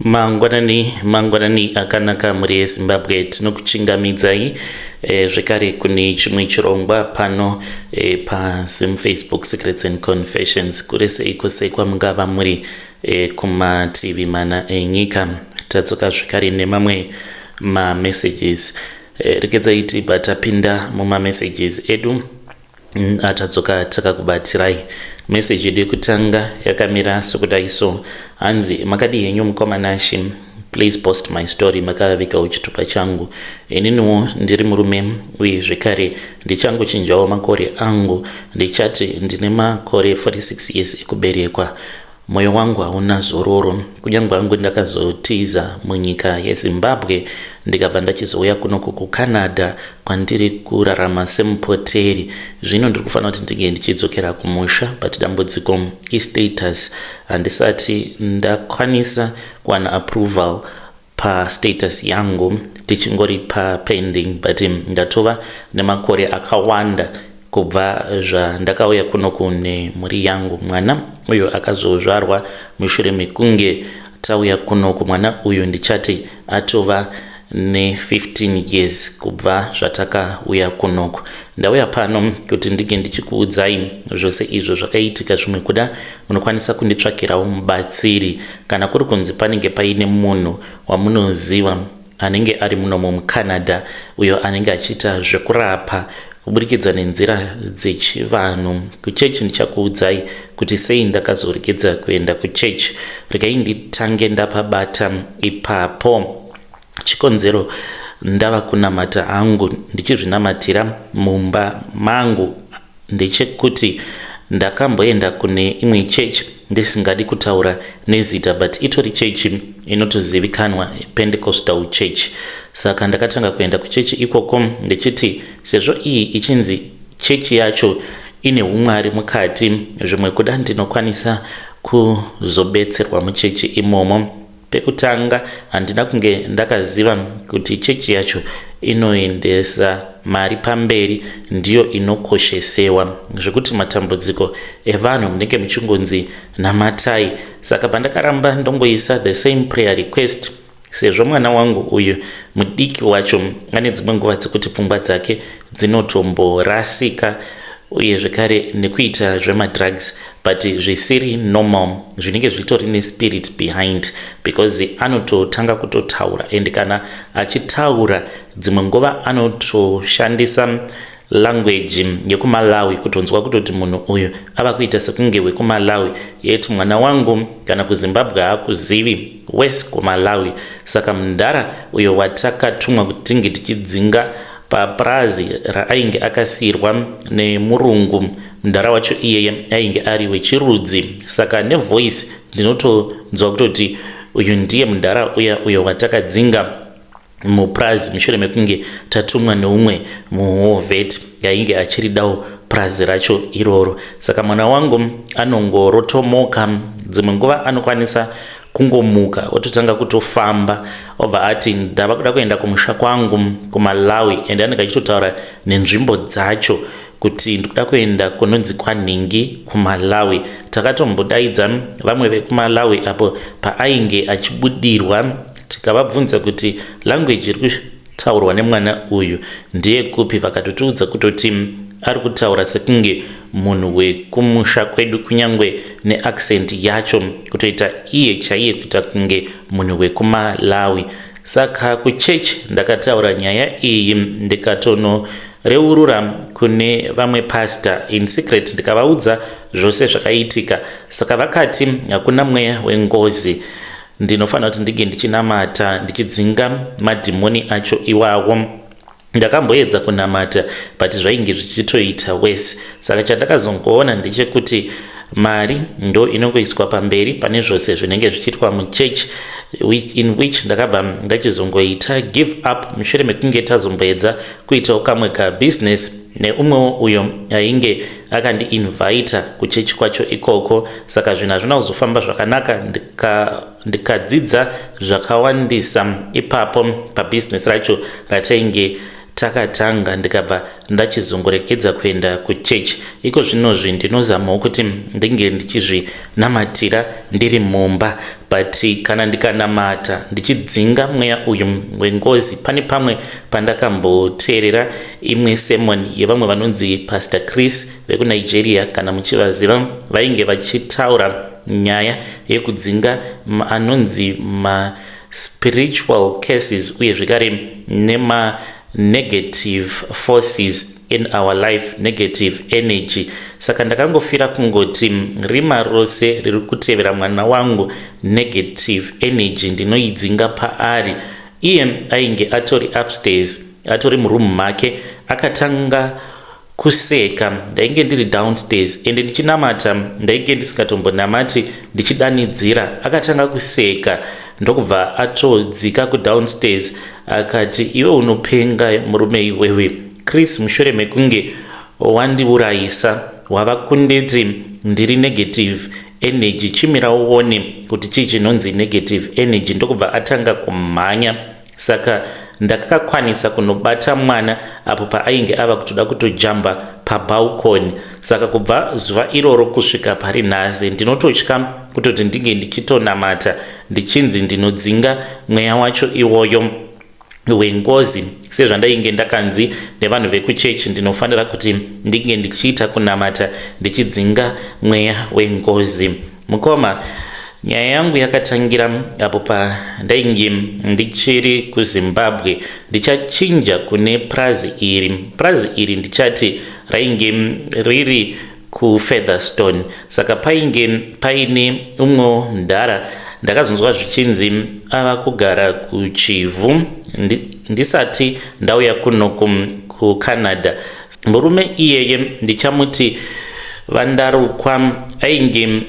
Mangwanani, mangwanani akanaka mhuri yeZimbabwe, tinokuchingamidzai zvekare kune chimwe chirongwa pano paZim Facebook Secrets and Confessions. Kure seiko sei kwamungava muri kumativi mana enyika, tadzoka zvekare nemamwe mamessages. Regedzai tibva tapinda mumamessages edu atadzoka takakubatirai. Meseji yedu yekutanga yakamira sokudai so, hanzi, "Makadi henyu mukoma Nashi? Please post my story." Makavikawo chitupa changu. Ininiwo ndiri murume uye zvekare ndichangochinjawo makore angu, ndichati ndine makore 46 years ekuberekwa. Mwoyo wangu hauna zororo, kunyange hangu ndakazotiza munyika yeZimbabwe, ndikabva ndachizouya kunoku kuCanada kwandiri kurarama semupoteri. Zvino ndiri kufanira kuti ndinge ndichidzokera kumusha, but dambudziko istatus. Handisati ndakwanisa kuwana approval pastatus yangu, tichingori papending, but ndatova nemakore akawanda kubva zvandakauya kuno kune mhuri yangu. Mwana uyu akazozvarwa mushure mekunge tauya kunoku. Mwana uyu ndichati atova ne15 years kubva zvatakauya kunoku. Ndauya pano kuti ndinge ndichikuudzai zvose izvo zvakaitika. Zvimwe kuda munokwanisa kunditsvakirawo mubatsiri, kana kuri kunzi panenge paine munhu wamunoziva anenge ari munomo muCanada, uyo anenge achiita zvekurapa kuburikidza nenzira dzechivanhu. Kuchechi ndichakuudzai kuti sei ndakazoregedza kuenda kuchechi. Regai nditange ndapabata ipapo. Chikonzero ndava kunamata hangu ndichizvinamatira mumba mangu ndechekuti ndakamboenda kune imwe chechi, ndisingadi kutaura nezita, but itori chechi inotozivikanwa, Pentecostal church. Saka ndakatanga kuenda kuchechi ikoko ndichiti sezvo iyi ichinzi chechi yacho ine umwari mukati, zvimwe kuda ndinokwanisa kuzobetserwa muchechi imomo. Pekutanga handina kunge ndakaziva kuti chechi yacho inoendesa mari pamberi, ndiyo inokoshesewa, zvekuti matambudziko evanhu munenge muchingonzi namatai. Saka pandakaramba ndongoisa the same prayer request, sezvo mwana wangu uyu mudiki wacho ane dzimwe nguva dzekuti pfungwa dzake dzinotomborasika, uye zvekare nekuita zvemadrugs, but zvisiri normal, zvinenge zvitori nespirit behind, because anototanga kutotaura, and kana achitaura dzimwe nguva anotoshandisa language yekuMalawi, kutonzwa kutoti munhu uyu ava kuita sekunge wekuMalawi. Yeti mwana wangu kana kuZimbabwe haakuzivi, wese kuMalawi. Saka mundara uyo watakatumwa kuti tinge tichidzinga papurazi raainge akasiyirwa nemurungu, mundara wacho iyeye ainge ari wechirudzi. Saka nevoice ndinotonzwa kutoti uyu ndiye mundara uya uyo watakadzinga mupurazi mushure mekunge tatumwa neumwe muwar vet yainge achiridawo purazi racho iroro. Saka mwana wangu anongorotomoka, dzimwe nguva anokwanisa kungomuka ototanga kutofamba, obva ati, "Ndava kuda kuenda kumusha kwangu kuMalawi." Ende anenge achitotaura nenzvimbo dzacho kuti ndikuda kuenda kunonzi kwanhingi kuMalawi. Takatombodaidza vamwe vekuMalawi apo paainge achibudirwa, tikavabvunza kuti language iri kutaurwa nemwana uyu ndeyekupi. Vakatotiudza kutoti ari kutaura sekunge munhu wekumusha kwedu, kunyange neaccent yacho kutoita iye chaiye kuita kunge munhu wekuMalawi. Saka kuchechi ndakataura nyaya iyi, ndikatonoreurura kune vamwe pastor in secret, ndikavaudza zvose zvakaitika. Saka vakati hakuna mweya wengozi, ndinofanira kuti ndinge ndichinamata ndichidzinga madhimoni acho iwawo. Ndakamboedza kunamata, but zvainge zvichitoita wese. Saka chandakazongoona ndechekuti mari ndo inongoiswa pamberi pane zvose zvinenge zvichiitwa muchechi, in which ndakabva ndachizongoita give up mushure mekunge tazomboedza kuitawo kamwe kabusiness neumwewo uyo ainge akandiinvita kuchechi kwacho ikoko. Saka zvinhu hazvina kuzofamba zvakanaka. Ndikadzidza zvakawandisa ipapo pabhizinesi racho ratainge. takatanga ndikabva ndachizongoregedza kuenda kuchechi. Iko zvinozvi ndinozamawo kuti ndinge ndichizvinamatira ndiri mumba but kana ndikanamata ndichidzinga mweya uyu wengozi pane pamwe pandakamboteerera imwe sermon yevamwe vanonzi Pastor Chris vekuNigeria kana muchivaziva vainge vachitaura nyaya yekudzinga anonzi ma spiritual curses uye zvekare nema negative forces in our life negative energy saka ndakangofira kungoti rima rose riri kutevera mwana wangu negative energy ndinoidzinga paari iye ainge atori upstairs atori murumu make akatanga kuseka ndainge ndiri downstairs ende ndichinamata ndainge ndisingatombonamati ndichidanidzira akatanga kuseka ndokubva atodzika kudownstairs akati iwe unopenga murume iwewe Chris mushure mekunge wandiurayisa wava kunditi ndiri negative energy chimira uone kuti chii chinonzi negative energy ndokubva atanga kumhanya saka ndakakwanisa kunobata mwana apo paainge ava kutoda kutojamba pabalcony saka kubva zuva iroro kusvika pari nhasi ndinototya kutoti ndinge ndichitonamata ndichinzi ndinodzinga mweya wacho iwoyo wengozi sezvandainge ndakanzi nevanhu vekuchechi ndinofanira kuti ndinge ndichiita kunamata ndichidzinga mweya wengozi mukoma nyaya yangu yakatangira apo pandainge ndichiri kuZimbabwe ndichachinja kune prazi iri prazi iri ndichati rainge riri kuFeatherstone saka painge paine umwe mudhara ndakazonzwa zvichinzi ava kugara kuChivhu ndisati ndauya kuno kuCanada murume iyeye ndichamuti vandarukwa ainge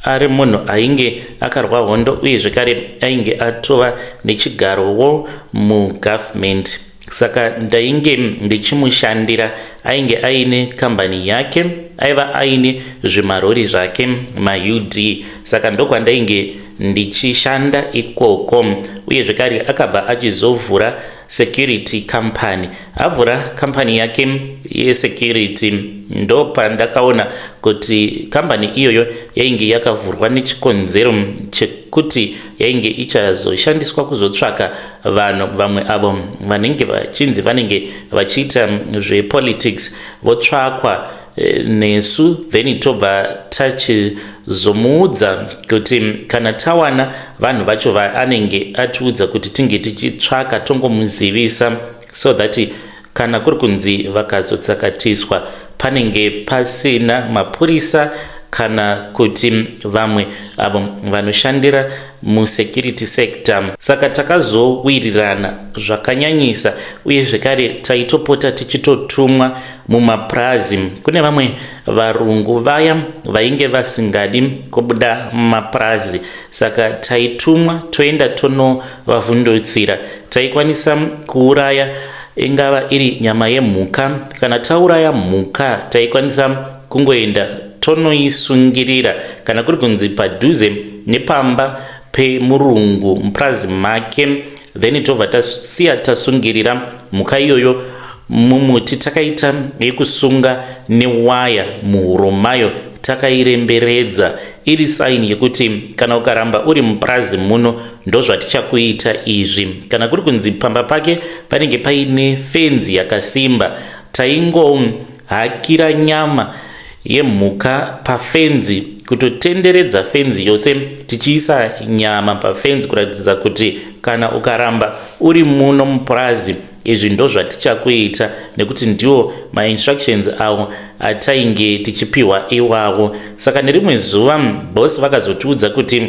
ari munhu ainge akarwa hondo uye zvekare ainge atova nechigarowo mugovernment saka ndainge ndichimushandira ainge aine kambani yake aiva aine zvimarori zvake maUD saka ndokwandainge ndichishanda ikoko uye zvekare akabva achizovhura security company avhura kambani yake yesecurity ndopandakaona kuti kambani iyoyo yainge yakavhurwa nechikonzero chekuti yainge ichazoshandiswa kuzotsvaka vanhu vamwe avo vanenge vachinzi vanenge vachiita zvepolitics votsvakwa eh, nesu then tobva tachizomuudza kuti kana tawana vanhu vacho vaanenge atiudza kuti tinge tichitsvaka tongomuzivisa so that kana kuri kunzi vakazotsakatiswa panenge pasina mapurisa kana kuti vamwe avo vanoshandira musecurity sector saka takazowirirana zvakanyanyisa uye zvekare taitopota tichitotumwa mumapurazi kune vamwe varungu vaya vainge vasingadi kubuda mumapurazi saka taitumwa toenda tonovavhundutsira taikwanisa kuuraya ingava iri nyama yemhuka kana tauraya mhuka taikwanisa kungoenda tonoisungirira kana kuri kunzi padhuze nepamba pemurungu mupurazi make then tobva tasiya tasungirira mhuka iyoyo mumuti takaita yekusunga newaya muhuro mayo takairemberedza iri sign yekuti kana ukaramba uri mupurazi muno ndozvatichakuita izvi kana kuri kunzi pamba pake panenge paine fenzi yakasimba taingohakira nyama yemhuka pafenzi kutotenderedza fenzi yose tichiisa nyama pafenzi kuratidza kuti kana ukaramba uri muno mupurazi izvi ndo zvatichakuita nekuti ndiwo mainstructions avo atainge tichipiwa iwawo saka nerimwe zuva bosi vakazotiudza kuti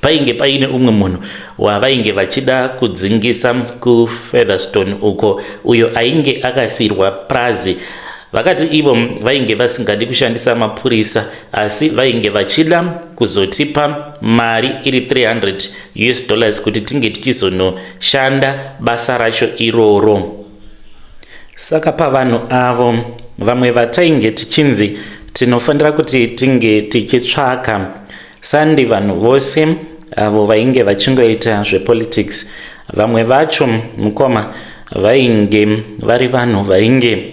painge paine umwe munhu wavainge vachida kudzingisa kuFeatherstone uko uyo ainge akasiyirwa prazi vakati ivo vainge vasingadi kushandisa mapurisa asi vainge vachida kuzotipa mari iri 300 US dollars kuti tinge tichizonoshanda basa racho iroro saka pavanhu avo vamwe vatainge tichinzi tinofanira kuti tinge tichitsvaka sandi vanhu vose avo vainge vachingoita zvepolitics vamwe vacho mukoma. Vainge vari vanhu vainge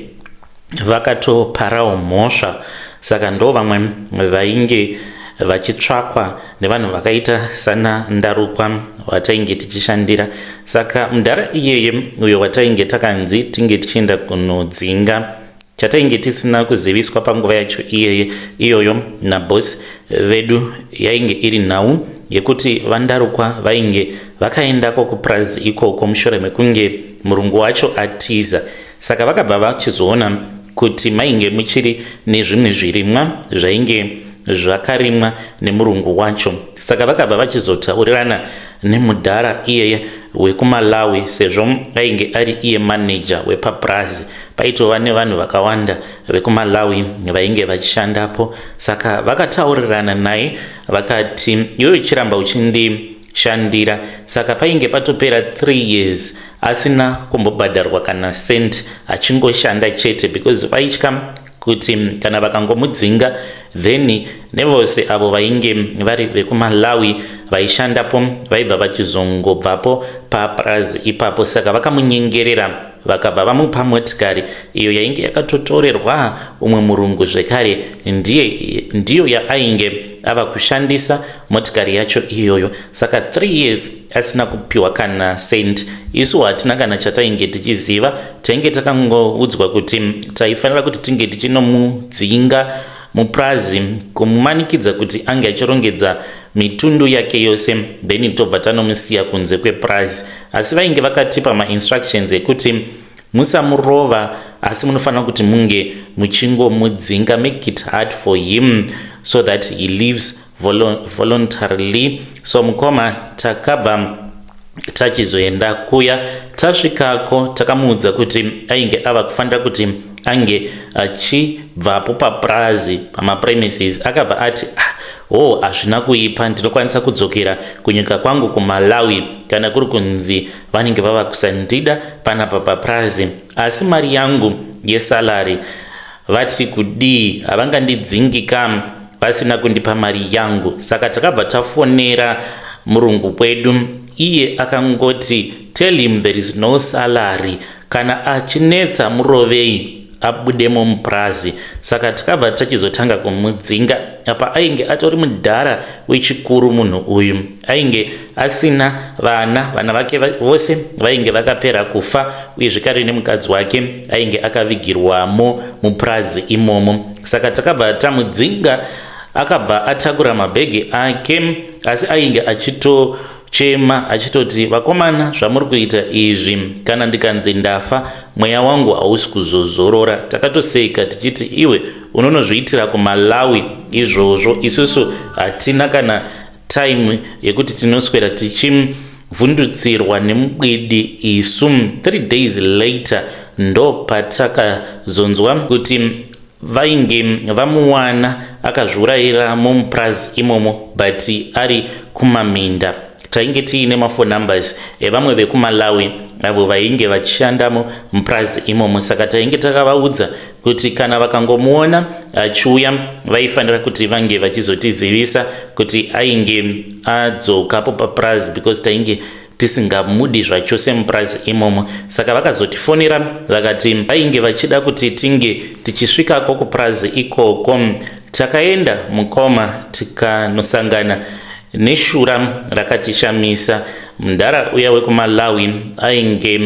vakatoparawo mhosva, saka ndo vamwe vainge vachitsvakwa nevanhu vakaita sana Ndarukwa watainge tichishandira. Saka mudhara iyeye uyo watainge takanzi tinge tichienda kunodzinga, chatainge tisina kuziviswa panguva yacho iyeye iyoyo nabhosi vedu yainge iri nhau yekuti vaNdarukwa vainge vakaendako kupurazi ikoko mushure mekunge murungu wacho atiza. Saka vakabva vachizoona kuti mainge muchiri nezvimwe zvirimwa zvainge zvakarimwa nemurungu wacho. Saka vakabva vachizotaurirana nemudhara iyeye wekuMalawi, sezvo ainge ari iye maneja wepapurazi. Paitova nevanhu vakawanda vekuMalawi vainge vachishandapo. Saka vakataurirana naye vakati, iwe uchiramba uchindishandira. Saka painge patopera 3 years asina kumbobhadharwa kana cent, achingoshanda chete, because vaitya kuti kana vakangomudzinga, then nevose avo vainge vari vekuMalawi vaishandapo vaibva vachizongobvapo papurazi ipapo. Saka vakamunyengerera, vakabva vamupa motikari iyo yainge yakatotorerwa umwe murungu zvekare. Ndiye ndiyo yaainge ava kushandisa motikari yacho iyoyo. Saka 3 years asina kupiwa kana cent. Isu hatina kana chatainge tichiziva, tainge takangoudzwa kuti taifanira kuti tinge tichinomudzinga mupurazi, kumumanikidza kuti ange achirongedza mitundu yake yose, then tobva tanomusiya kunze kwepurazi. Asi vainge vakatipa mainstructions ekuti musamurova, asi munofanira kuti munge muchingomudzinga, make it hard for him so that he leaves voluntarily. So mukoma, takabva tachizoenda kuya. Tasvikako, takamuudza kuti ainge ava kufanira kuti ange achibvapo papurazi, pamapremises. Akabva ati, ah, oh, hazvina kuipa, ndinokwanisa kudzokera kunyika kwangu kuMalawi kana kuri kunzi vanenge vava kusandida panapa papurazi, asi mari yangu yesalary vati kudii? Havangandidzingika vasina kundipa mari yangu. Saka takabva tafonera murungu kwedu. Iye akangoti, tell him there is no salary, kana achinetsa murovei abudemo mupurazi. Saka takabva tachizotanga kumudzinga. Apa ainge atori mudhara wechikuru munhu uyu, ainge asina vana, vana vake vose vainge vakapera kufa, uye zvekare nemukadzi wake ainge akavigirwamo mupurazi imomo. Saka takabva tamudzinga, akabva atakura mabhegi ake, asi ainge achitochema achitoti, vakomana, zvamuri kuita izvi, kana ndikanzi ndafa, mweya wangu hausi kuzozorora. Takatoseka tichiti, iwe unonozviitira kuMalawi izvozvo, isusu hatina kana time yekuti tinoswera tichivhundutsirwa nemubwidi isu. 3 days later ndo patakazonzwa kuti vainge vamuwana akazviurayira mumupurazi imomo, but ari kumaminda. Tainge tiine maphone numbers evamwe vekuMalawi avo vainge vachishandamo mupurazi imomo. Saka tainge takavaudza kuti kana vakangomuona achiuya, vaifanira kuti vange vachizotizivisa kuti ainge adzokapo papurazi, because tainge tisingamudi zvachose mupurazi imomo. Saka vakazotifonera vakati vainge vachida kuti tinge tichisvikako kupurazi ikoko. Takaenda mukoma, tikanosangana neshura rakatishamisa. Mudhara uya wekuMalawi ainge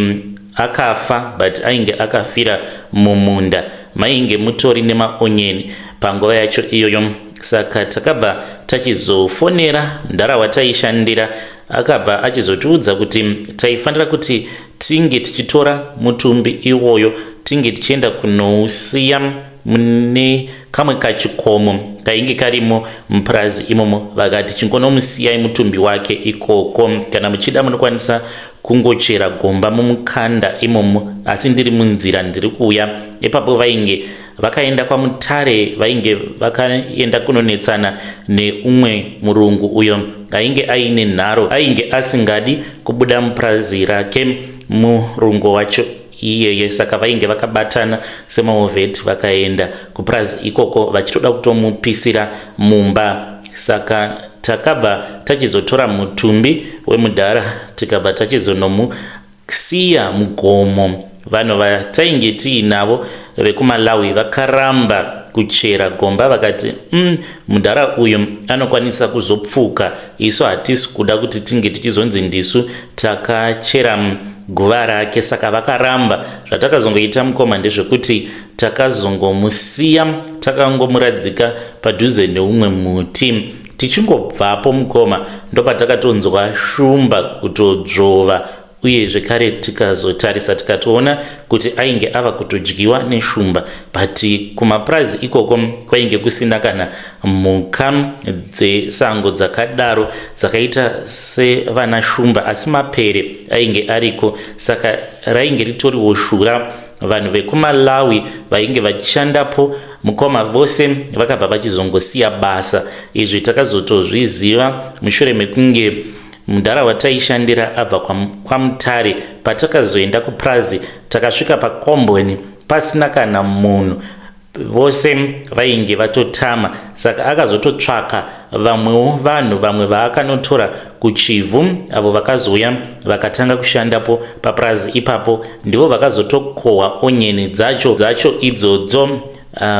akafa, but ainge akafira mumunda mainge mutori nemaonyeni panguva yacho iyoyo. Saka takabva tachizofonera mudhara wataishandira, akabva achizotiudza kuti taifanira kuti tinge tichitora mutumbi iwoyo, tinge tichienda kunousiya mune kamwe kachikomo kainge karimo mupurazi imomo. Vakati chingonomusiyai mutumbi wake ikoko, kana muchida munokwanisa kungochera gomba mumukanda imomo, asi ndiri munzira ndiri kuuya. Ipapo vainge vakaenda kwaMutare, vainge vakaenda kunonetsana neumwe murungu uyo ainge aine nharo, ainge asingadi kubuda mupurazi rake murungu wacho iyeye. Saka vainge vakabatana semaovheti, vakaenda kupurazi ikoko vachitoda kutomupisira mumba. Saka takabva tachizotora mutumbi wemudhara, tikabva tachizonomu Siya mugomo. Vanhu vatainge tiinavo vekuMalawi vakaramba kuchera gomba vakati mudhara uyu anokwanisa kuzopfuka, isu hatisi kuda kuti tinge tichizonzi ndisu takachera guva rake. Saka vakaramba. Zvatakazongoita mukoma ndezvekuti takazongomusiya takangomuradzika padhuze neumwe muti. Tichingobvapo mukoma, ndopatakatonzwa shumba kutodzvova, uye zvekare tikazotarisa tikatoona kuti ainge ava kutodyiwa neshumba. But kumapurazi ikoko kwainge kusina kana mhuka dzesango dzakadaro dzakaita sevana shumba, asi mapere ainge ariko, saka rainge ritoriwo shura. Vanhu vekuMalawi vainge vachishandapo mukoma vose vakabva vachizongosiya basa. Izvi takazotozviziva mushure mekunge mudhara wataishandira abva kwaMutare. Patakazoenda kupurazi, takasvika pakomboni pasina kana munhu, vose vainge vatotama. Saka akazototsvaka vamwewo vanhu, vamwe vaakanotora kuChivhu, avo vakazouya vakatanga kushandapo papurazi ipapo. Ndivo vakazotokohwa onyeni dzacho idzodzo.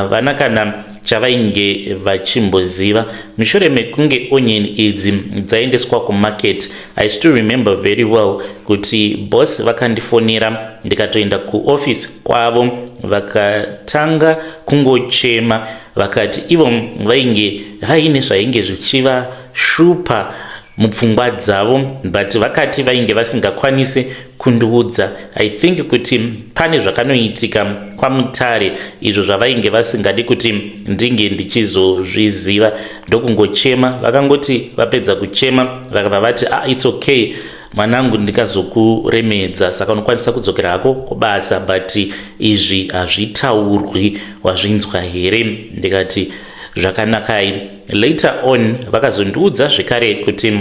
Vana kana chavainge vachimboziva. Mushure mekunge onion idzi dzaendeswa kumarket, I still remember very well kuti boss vakandifonera, ndikatoenda kuoffice kwavo. Vakatanga kungochema, vakati ivo vainge vaine zvainge zvichivashupa mupfungwa dzavo, but vakati vainge vasingakwanisi kundiudza. I think kuti pane zvakanoitika kwaMutare izvo zvavainge vasingadi kuti ndinge ndichizozviziva. Ndokungochema. Vakangoti vapedza kuchema, vakabva vati, "Ah, it's okay mwanangu, ndikazokuremedza, saka unokwanisa kudzokera hako kubasa, but izvi hazvitaurwi, wazvinzwa here?" Ndikati, "Zvakanakai." Later on vakazondiudza zvekare kuti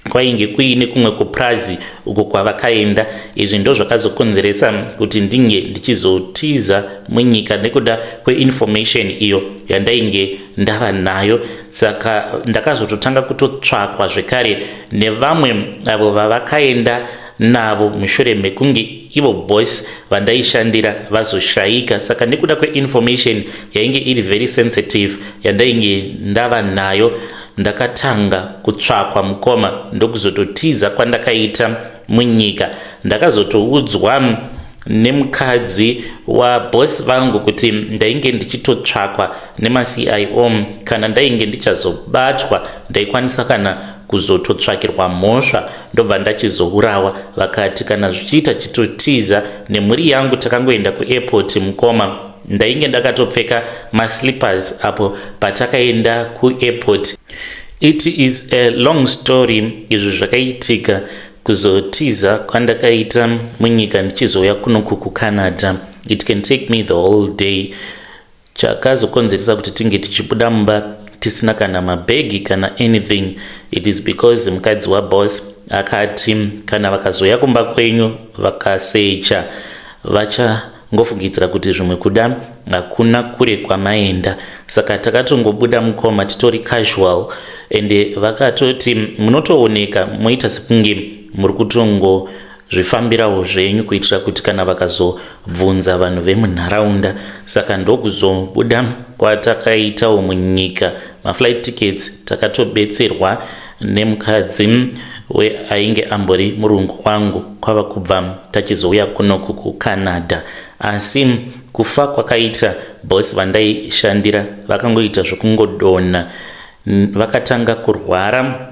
kwainge kuine kumwe kupurazi uko kwavakaenda. Izvi ndo zvakazokonzeresa kuti ndinge ndichizotiza munyika nekuda kweinformation iyo yandainge ndava nayo. Saka ndakazototanga kutotsvakwa zvekare nevamwe avo vavakaenda navo mushure mekunge ivo boss vandaishandira vazoshayika. Saka nekuda kweinformation yainge iri very sensitive yandainge ndava nayo, ndakatanga kutsvakwa mukoma. Ndokuzototiza kwandakaita munyika. Ndakazotoudzwa nemukadzi waboss vangu kuti ndainge ndichitotsvakwa nemaCIO. Kana ndainge ndichazobatwa, ndaikwanisa kana kuzototsvakirwa mhosva, ndobva ndachizourawa. Vakati kana zvichiita, chitotiza nemhuri yangu. Takangoenda kuairport mukoma. Ndainge ndakatopfeka maslippers apo patakaenda kuairport. It is a long story izvo zvakaitika kuzotiza kwandakaita munyika ndichizouya kunoku kuCanada. It can take me the whole day. Chakazokonzeresa kuti tinge tichibuda mumba tisina kana mabhegi kana anything, it is because mukadzi waboss akati kana vakazouya kumba kwenyu vakasecha, vachangofungidzira kuti zvimwe kuda hakuna kure kwamaenda. Saka takatongobuda mukoma titori casual, ende vakatoti munotooneka moita sekunge muri kutongozvifambirawo zvenyu, kuitira kuti kana vakazobvunza vanhu vemunharaunda. Saka ndokuzobuda kwatakaitawo munyika. Maflight tickets takatobetserwa nemukadzi weainge ambori murungu wangu, kwava kubva tachizouya kunoku kuCanada. Asi kufa kwakaita boss vandaishandira, vakangoita zvokungodonha. Vakatanga kurwara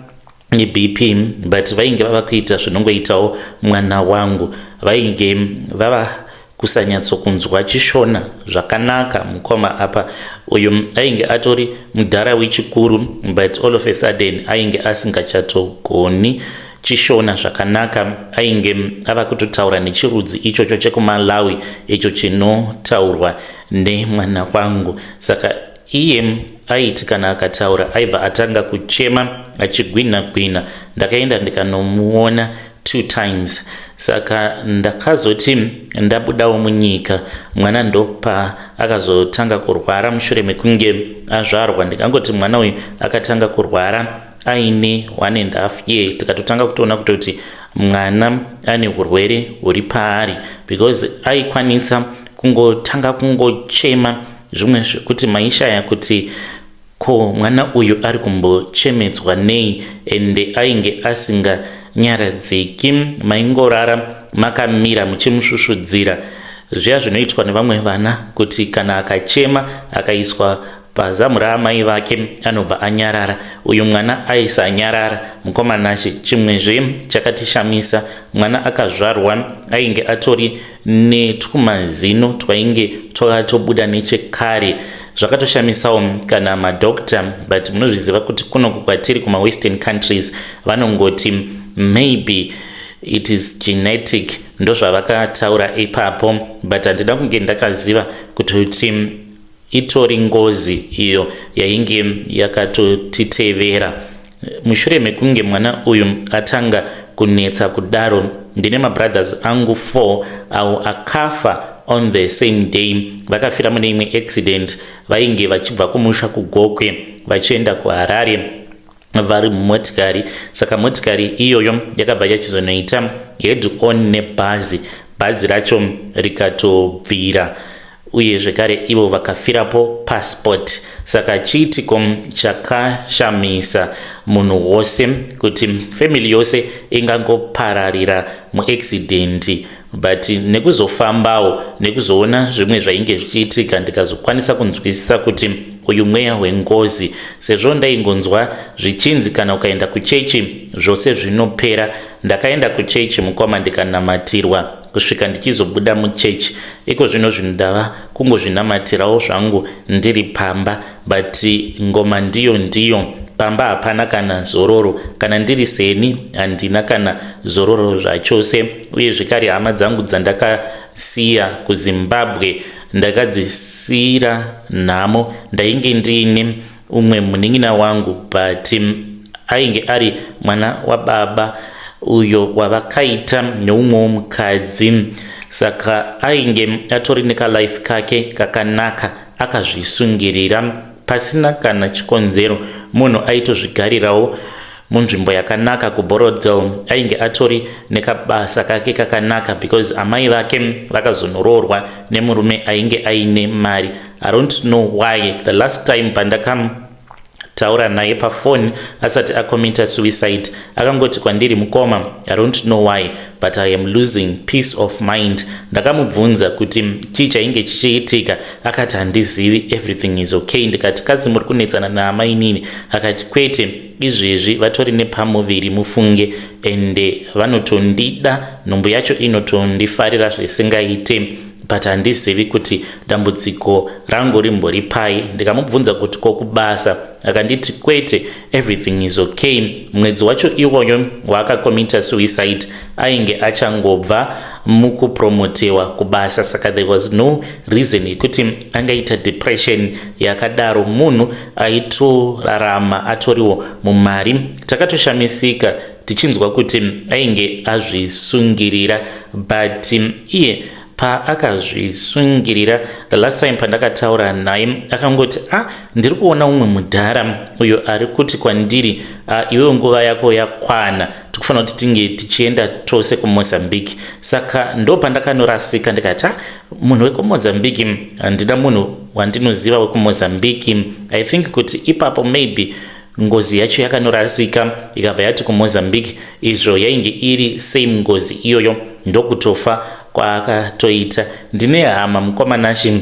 neBP, but vainge vava kuita zvinongoitawo mwana wangu. Vainge vava kusanyatsokunzwa chiShona zvakanaka mukoma. Apa uyu ainge atori mudhara wechikuru, but all of a sudden ainge asingachatogoni chiShona zvakanaka. Ainge ava kutotaura nechirudzi ichocho chekuMalawi, icho chinotaurwa nemwana wangu. Saka iye aiti kana akataura, aibva atanga kuchema achigwina gwina. Ndakaenda ndikanomuona two times. Saka ndakazoti ndabudawo munyika, mwana ndopa akazotanga kurwara mushure mekunge azvarwa. Ndikangoti mwana uyu akatanga kurwara aine 1.5 year, tikatotanga kutoona kutoti Mwana ane urwere huri paari because aikwanisa kungotanga kungochema zvimwe zvekuti maishaya kuti ko mwana uyu ari kumbochemedzwa nei, ende ainge asinganyaradziki. Maingorara makamira muchimusvusvudzira, zviya zvinoitwa nevamwe vana kuti kana akachema akaiswa pazamu raamai vake anobva anyarara. Uyu mwana aisanyarara, mukoma Nashe. Chimwezve chakatishamisa, mwana akazvarwa ainge atori netwumazino twainge twakatobuda nechekare. Zvakatoshamisawo kana madoctor, but munozviziva kuti kunoku kwatiri kumawestern countries vanongoti maybe it is genetic, ndozvavakataura ipapo, but handida kunge ndakaziva kuti itori ngozi iyo yainge yakatotitevera. Mushure mekunge mwana uyu atanga kunetsa kudaro, ndine mabrothers angu 4 avo akafa on the same day. Vakafira mune imwe accident. Vainge vachibva kumusha kuGokwe vachienda kuHarare vari mumotikari. Saka motikari iyoyo yakabva yachizonoita head on nebhazi, bhazi racho rikatobvira, uye zvekare ivo vakafirapo paspot. Saka chiitiko chakashamisa munhu wose kuti family yose ingangopararira muaccident, but nekuzofambawo nekuzoona zvimwe zvainge zvichiitika, ndikazokwanisa kunzwisisa kuti uyu mweya wengozi, sezvo ndaingonzwa zvichinzi kana ukaenda kuchechi zvose zvinopera. Ndakaenda kuchechi, mukoma, ndikanamatirwa kusvika ndichizobuda muchechi. Iko zvino zvinhu ndava kungozvinamatirawo zvangu ndiri pamba, but ngoma ndiyo ndiyo. Pamba hapana kana zororo. Kana ndiri seni, handina kana zororo zvachose. Uye zvekare hama dzangu dzandakasiya kuZimbabwe ndakadzisiyira nhamo. Ndainge ndiine umwe munin'ina wangu, but ainge ari mwana wababa uyo wavakaita neumwewo mukadzi. Saka ainge atori nekalife kake kakanaka, akazvisungirira pasina kana chikonzero. Munhu aitozvigarirawo munzvimbo yakanaka kuBorrowdale. Ainge atori nekabasa kake kakanaka because amai vake vakazonoroorwa nemurume ainge aine mari. I don't know why. The last time pandakataura naye pafoni asati acommita suicide, akangoti kwandiri, "Mukoma, I don't know why, but I am losing peace of mind." Ndakamubvunza kuti chii chainge chichiitika. Akati, "Handizivi, everything is okay." Ndikati, "Kazi muri kunetsana naamainini?" Akati, "Kwete, izvezvi vatori nepamuviri, mufunge, ende vanotondida, nhumbu yacho inotondifarira zvisingaite, but handizivi kuti dambudziko rangu rimbori pai." Ndikamubvunza kuti kokubasa, akanditi, "Kwete, everything is okay." Mwedzi wacho iwoyo waakacommita suicide ainge achangobva mukupromotewa kubasa, saka there was no reason yekuti angaita depression yakadaro, munhu aitorarama atoriwo mumari. Takatoshamisika tichinzwa kuti ainge azvisungirira, but iye paakazvisungirira, the last time pandakataura naye akangoti, "A ah, ndiri kuona umwe mudhara uyo ari kuti kwandiri, ah, iwewe nguva yako yakwana, tikufanira kuti tinge tichienda tose kuMozambique." Saka ndo pandakanorasika, ndikati, ah, munhu wekuMozambique, handina munhu wandinoziva wekuMozambique. I think kuti ipapo maybe ngozi yacho yakanorasika, ikabva yati kuMozambique, izvo yainge iri same ngozi iyoyo, ndokutofa kwaakatoita. Ndine hama, mukoma Nashe,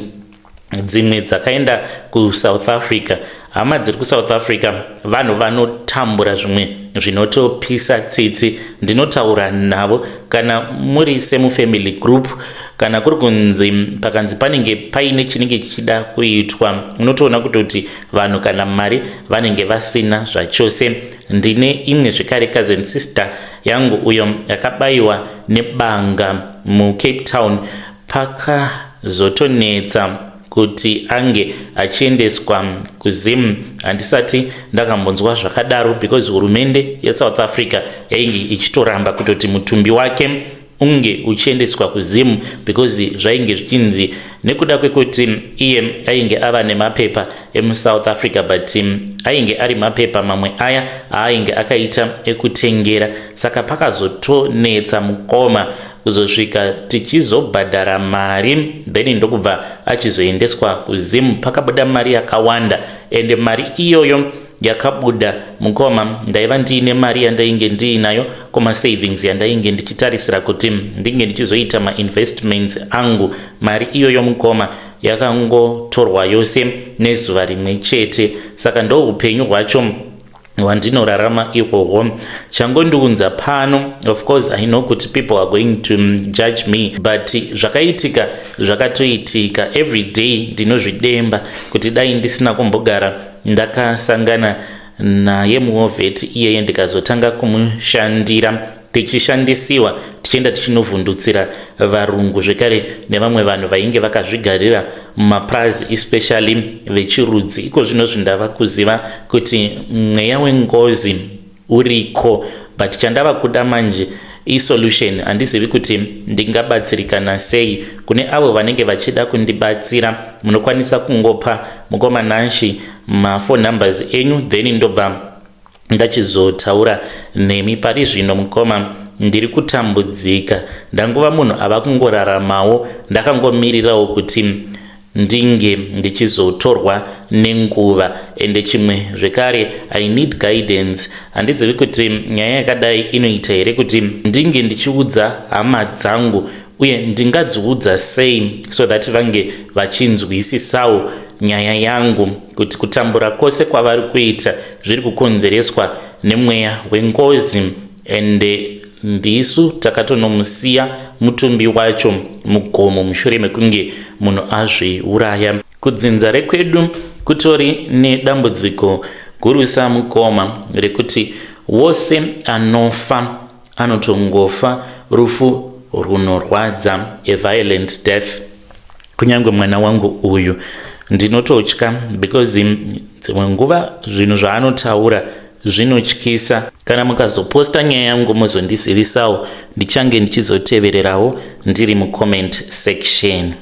dzimwe dzakaenda kuSouth Africa. Hama dziri kuSouth Africa vanhu vanotambura zvimwe zvinotopisa tsitsi. Ndinotaura navo kana muri semufamily group, kana kuri kunzi pakanzi panenge paine chinenge chichida kuitwa, unotoona kutoti vanhu kana mari vanenge vasina zvachose. Ndine imwe zvekare cousin sister yangu uyo yakabayiwa nebanga muCape Town. Pakazotonetsa kuti ange achiendeswa kuZim. Handisati ndakambonzwa zvakadaro because hurumende yeSouth Africa yainge ichitoramba kutoti mutumbi wake unge Unge uchiendeswa kuZim because zvainge zvichinzi nekuda kwekuti iye ainge ava nemapepa emuSouth Africa, but ainge ari mapepa mamwe aya aainge akaita ekutengera. Saka pakazotonetsa, mukoma, kuzosvika tichizobhadhara mari, then ndokubva achizoendeswa kuZim. Pakabuda mari yakawanda, ende mari iyoyo yakabuda, mukoma, ndaiva ndiine mari yandainge ndiinayo kumasavings, yandainge ndichitarisira kuti ndinge ndichizoita mainvestments angu. Mari iyoyo, mukoma, yakangotorwa yose nezuva rimwe chete. Saka ndo upenyu hwacho hwandinorarama ihwohwo. Changondiunza pano, of course I know kuti people are going to judge me, but zvakaitika zvakatoitika. Every day ndinozvidemba kuti dai ndisina kumbogara ndakasangana naye muwar vet iyeye, ndikazotanga kumushandira, tichishandisiwa, tichienda tichinovhundutsira varungu zvekare nevamwe vanhu vainge vakazvigarira mumapurazi, especially vechirudzi. Iko zvino zvindava kuziva kuti mweya wengozi uriko, but chandava kuda manje isolution. Handizivi kuti ndingabatsirikana sei. Kune avo vanenge vachida kundibatsira, munokwanisa kungopa mukoma Nashi maphone numbers enyu, then ndobva ndachizotaura nemi. Pari zvino, mukoma, ndiri kutambudzika. Ndangova munhu ava kungoraramawo, ndakangomirirawo kuti ndinge ndichizotorwa nenguva. Ende chimwe zvekare, I need guidance. Handizivi kuti nyaya yakadai inoita here kuti ndinge ndichiudza hama dzangu, uye ndingadziudza sei so that vange vachinzwisisawo nyaya yangu, kuti kutambura kwose kwavari kuita zviri kukonzereswa nemweya wengozi. Ende ndisu takatonomusiya mutumbi wacho mugomo mushure mekunge munhu azviuraya. Kudzinza rekwedu kutori nedambudziko gurusa, mukoma, rekuti wose anofa anotongofa rufu runorwadza, a violent death. Kunyange mwana wangu uyu ndinototya because dzimwe nguva zvinhu zvaanotaura zvinotyisa. Kana mukazoposta nyaya yangu, muzondizivisawo, ndichange ndichizotevererawo ndiri mucomment section.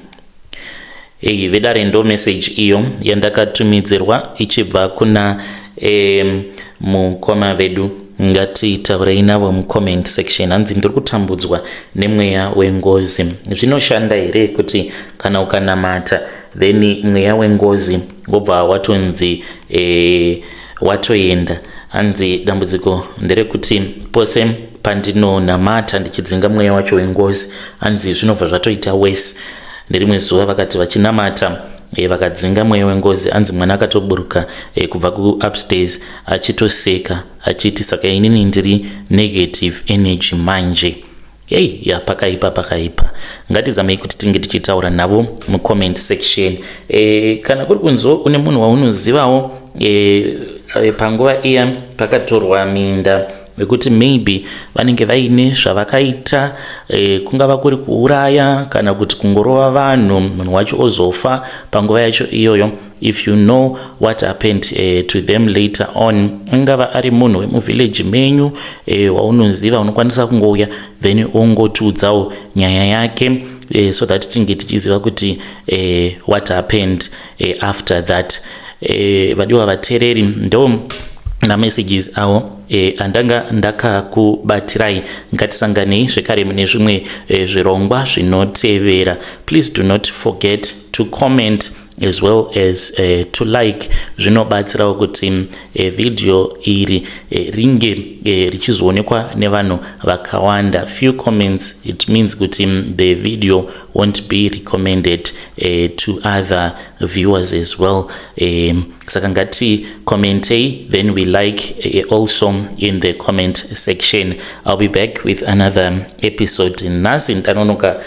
Ei vedare, ndo message iyo yandakatumidzirwa ichibva kuna mukoma vedu. Ngatitaurei navo mucomment section. Hanzi ndiri kutambudzwa nemweya wengozi. Zvinoshanda here kuti kana ukanamata, then mweya wengozi wobva watonzi watoenda? Hanzi dambudziko nderekuti pose pandinonamata ndichidzinga mweya wacho wengozi, hanzi zvinobva zvatoita worse. Nerimwe zuva vakati vachinamata, vakadzinga mweya wengozi, hanzi mwana akatoburuka kubva kuupstairs achitoseka achiti, "Saka inini ndiri negative energy manje?" Hei ya, pakaipa, pakaipa. Ngatizamei kuti tinge tichitaura navo mucomment section. Kana kuri kunzwa une munhu waunozivawo panguva iya pakatorwa minda, wekuti maybe vanenge vaine zvavakaita, kungava kuri kuuraya kana kuti kungorova vanhu, munhu wacho ozofa panguva yacho iyoyo, if you know what happened to them later on, angava ari munhu wemuvillage menyu waunoziva, unokwanisa kungouya then ongotiudzawo nyaya yake so that tinge tichiziva kuti what happened after that. Vadiwa vateereri, ndo mamessages avo andanga ndakakubatirai. Ngatisanganei zvekare mune zvimwe zvirongwa zvinotevera. Please do not forget to comment as well as to like. Zvinobatsirawo kuti video iri ringe richizoonekwa nevanhu vakawanda. Few comments, it means kuti the video won't be recommended to other viewers as well. Saka ngati commentei, then we like also in the comment section. I'll be back with another episode. Nhasi ndanonoka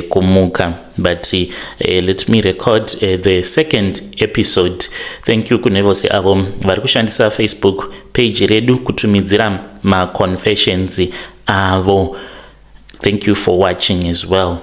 kumuka, but let me record the second episode. Thank you kune vose avo vari kushandisa Facebook page redu kutumidzira maconfessions avo. Thank you for watching as well.